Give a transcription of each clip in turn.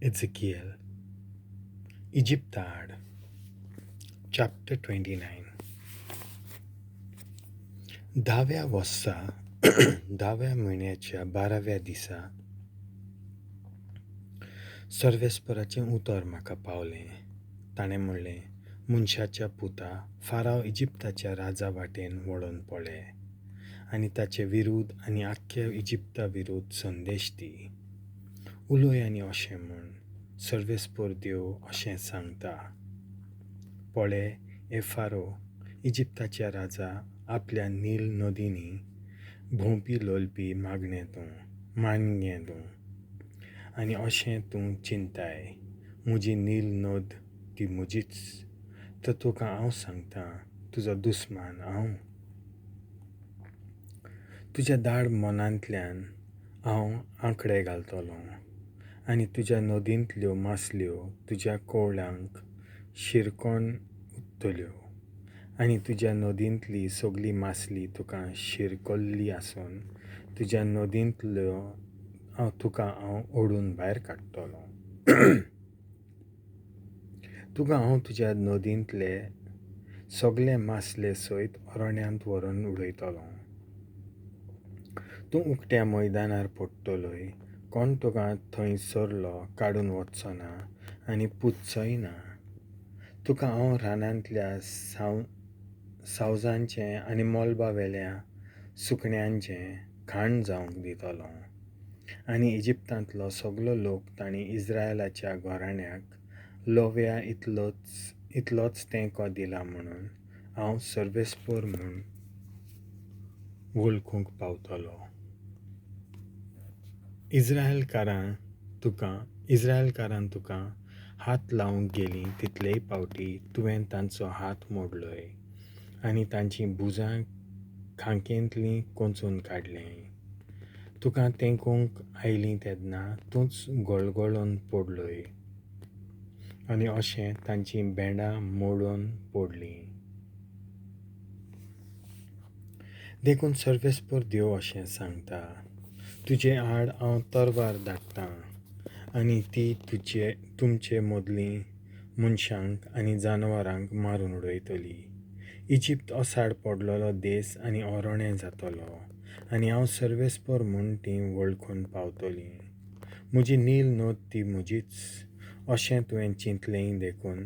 एझेकिएल, इजिप्ता आड, चॅप्टर 29. धाव्या वर्सा धाव्या म्हयन्याच्या 12व्या दिसा सर्वेस्पराचें उतर म्हाका पावलें. ताणें म्हणलें, मनशाच्या पुता, फाराव इजिप्ताच्या राजा वाटेन वळोन पळे आनी ताचे विरूद्ध आनी आख्ख्या इजिप्ता विरूद्ध संदेश दी. उलय आनी अशें म्हण, सर्वेस्पर देव अशें सांगता, पळे, हे फारो, इजिप्ताच्या राजा, आपल्या नील नदींनी भोंवपी लोलपी मागणें तूं, मानगें तूं, आनी अशें तूं चिंताय, म्हजी नील नद ती म्हजीच. तर तुका हांव सांगतां, तुजो दुस्मान हांव. तुज्या दाड मनांतल्यान हांव आंकडे घालतलों आनी तुज्या नदींतल्यो मासल्यो तुज्या कवळांक शिरकोन उत्तल्यो आनी तुज्या नदींतली सगली मासली तुका शिरकल्ली आसून तुज्या नदींतल्यो हांव तुका हांव ओडून भायर काडटलों. तुका हांव तुज्या नदींतले सगले मासले सयत अरण्यांत व्हरून उडयतलों. तूं उकट्या मैदानार पडटलोय, कोण तुका थंयसरलो काडून वचचो ना आनी पुजचोय ना. तुका हांव रानांतल्या सावजांचें आनी मळबा वेल्या सुकण्यांचें खाण जावंक दितलों. आनी इजिप्तांतलो सगलो लोक तांणी इस्रायलाच्या घराण्याक लोव्या इतलोच तेंको दिला म्हणून हांव सर्वेस्पर म्हूण वळखूंक पावतलो. इस्रायलकारान तुका हात लावंक गेलीं तितलेय पावटी तुवें तांचो हात मोडलोय आनी तांचीं भुजां खांकेंतलीं कोंचून काडलें. तुका तेंकूंक आयलीं तेन्ना तूंच गळगळून पडलोय आनी अशें तांचीं भेंडां मोडून पडलीं. देखून सर्वेस्पर देव अशें सांगता, तुजे आड हांव तरवार धाडटां आनी ती तुमचे मदलीं मनशांक आनी जनावरांक मारून उडयतली. इजिप्त असाड पडलेलो देस आनी अरण्य जातलो आनी हांव सर्वेस्पर म्हूण तीं वळखून पावतलीं. म्हजी नील नद ती म्हजीच अशें तुवें चिंतलेंय देखून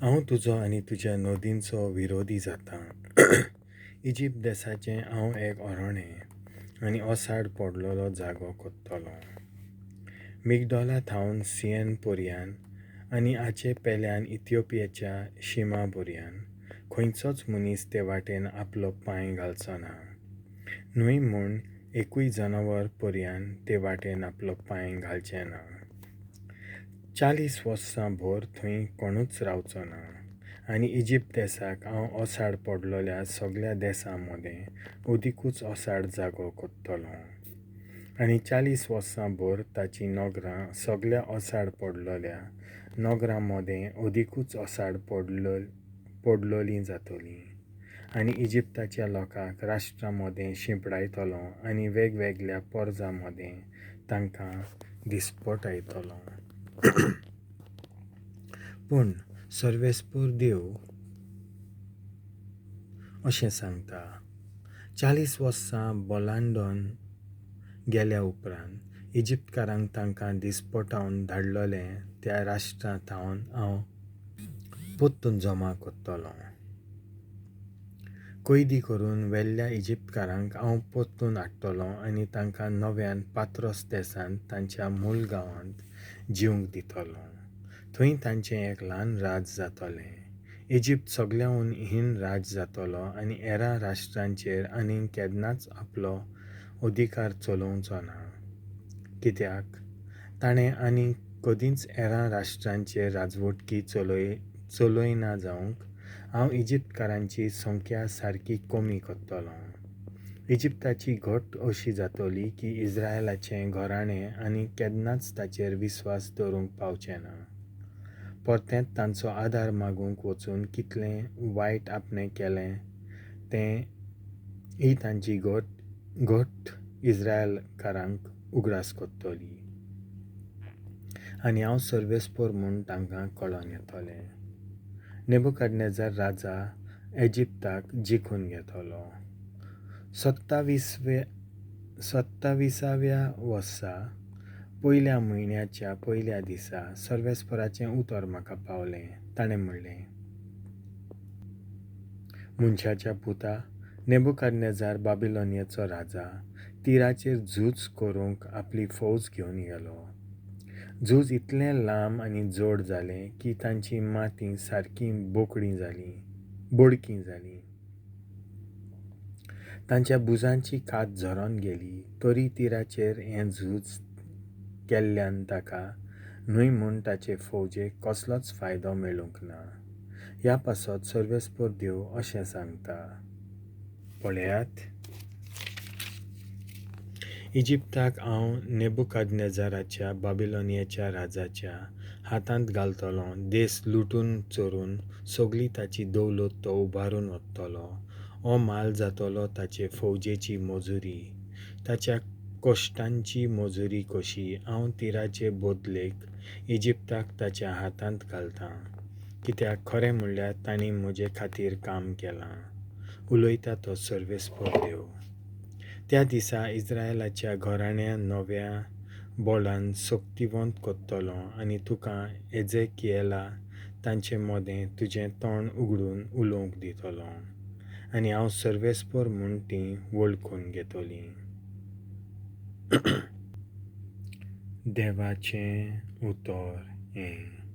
हांव तुजो आनी तुज्या नदींचो विरोधी जातां. इजिप्त देसाचें हांव एक अरण्य आनी असाड पडलेलो जागो करतलों. मिगडोला थावन सियेन पर्यान आनी हाचे पेल्यान इथिओपियाच्या शिमा पर्यान खंयचोच मनीस ते वाटेन आपलो पांय घालचो ना, न्हय म्हूण एकूय जनावर पर्यान ते वाटेन आपलो पांय घालचें ना. 40 वर्सां भर थंय कोणूच रावचो ना आनी इजिप्त देसाक हांव असाड पडलेल्या सगल्या देसां मदें अदिकूच असाड जागो करतलों. आनी 40 वर्सां भर ताचीं नगरां सगल्या असाड पडलेल्या नगरां मदें अदिकूच असाड पडलोलीं जातलीं आनी इजिप्ताच्या लोकांक राष्ट्रां मदें शिंपडायतलो आनी वेगवेगळ्या पोरजां मदें तांकां दिसपटायतलो. पूण सर्वेस्पर देव अशें सांगता, 40 वर्सां बलांडून गेल्या उपरांत इजिप्तकारांक तांकां दिसपटावन धाडलेले त्या राष्ट्रां थावन हांव परतून जमा करतलों. कैदी करून व्हेल्ल्या इजिप्तकारांक हांव परतून हाडटलों आनी तांकां नव्यान पात्रोस देसांत तांच्या मूळ गांवांत जिवंक दितलों. थंय तांचें एक ल्हान राज जातलें. इजिप्त सगल्याहून हीन राज जातलो आनी हेरां राष्ट्रांचेर आनीक केन्नाच आपलो अधिकार चलोवचो ना. कित्याक ताणें आनीक कदींच हेरां राष्ट्रांचेर राजवटकी चलयना जावंक हांव इजिप्तकारांची संख्या सारकी कमी करतलों. इजिप्ताची घट अशी जातली की इस्रायलाचें घराणें आनी केन्नाच ताचेर विस्वास दवरूंक पावचें ना. परतेंच तांचो आदार मागूंक वचून कितलें वायट आपणें केलें तें ही तांची घट इस्रायलकारांक उगडास करतली. आनी हांव सर्वेस्पोर म्हूण तांकां कळोन येतलें. नेबुकाडनेजार राजा इजिप्ताक जिखून घेतलो. 27व्या वर्सा पयल्या म्हयन्याच्या पयल्या दिसा सर्वेस्पराचें उतर म्हाका पावलें. ताणें म्हणलें, मनशाच्या पुता, नेबुकाडनेजार बाबिलोनियाचो राजा तिराचेर झूज करूंक आपली फौज घेवन गेलो. झूज इतलें लांब आनी जोड जालें की तांची माती सारकी बोडकी जाली. तांच्या भुजांची कात झरोन गेली. तरी तिराचेर हें झूज केल्ल्यान ताका न्हय म्हूण ताचे फौजेक कसलोच फायदो मेळूंक ना. ह्या पासत सर्वेस्पोर देव अशें सांगता, पळयात, इजिप्ताक हांव नेबुकाडनेजाराच्या बाबिलोनियाच्या राजाच्या हातांत घालतलों. देश लुटून चोरून सगली ताची दौलत तो उबारून वतलो. हो माल जातलो ताचे फौजेची मजुरी, ताच्या कश्टांची मजुरी कशी. हांव तिराचे बदलेक इजिप्ताक ताच्या हातांत घालतां, कित्याक खरें म्हणल्यार तांणी म्हजे खातीर काम केलां, उलयता तो सर्वेस्पोर देव. त्या दिसा इस्रायलाच्या घराण्या नव्या बोळान सक्तिवंत करतलो आनी तुका एजेकियेला तांचे मदें तुजें तोंड उगडून उलोवंक दितलो आनी हांव सर्वेस्पोर म्हूण तीं वळखून घेतलीं. देवाचें उतर हें.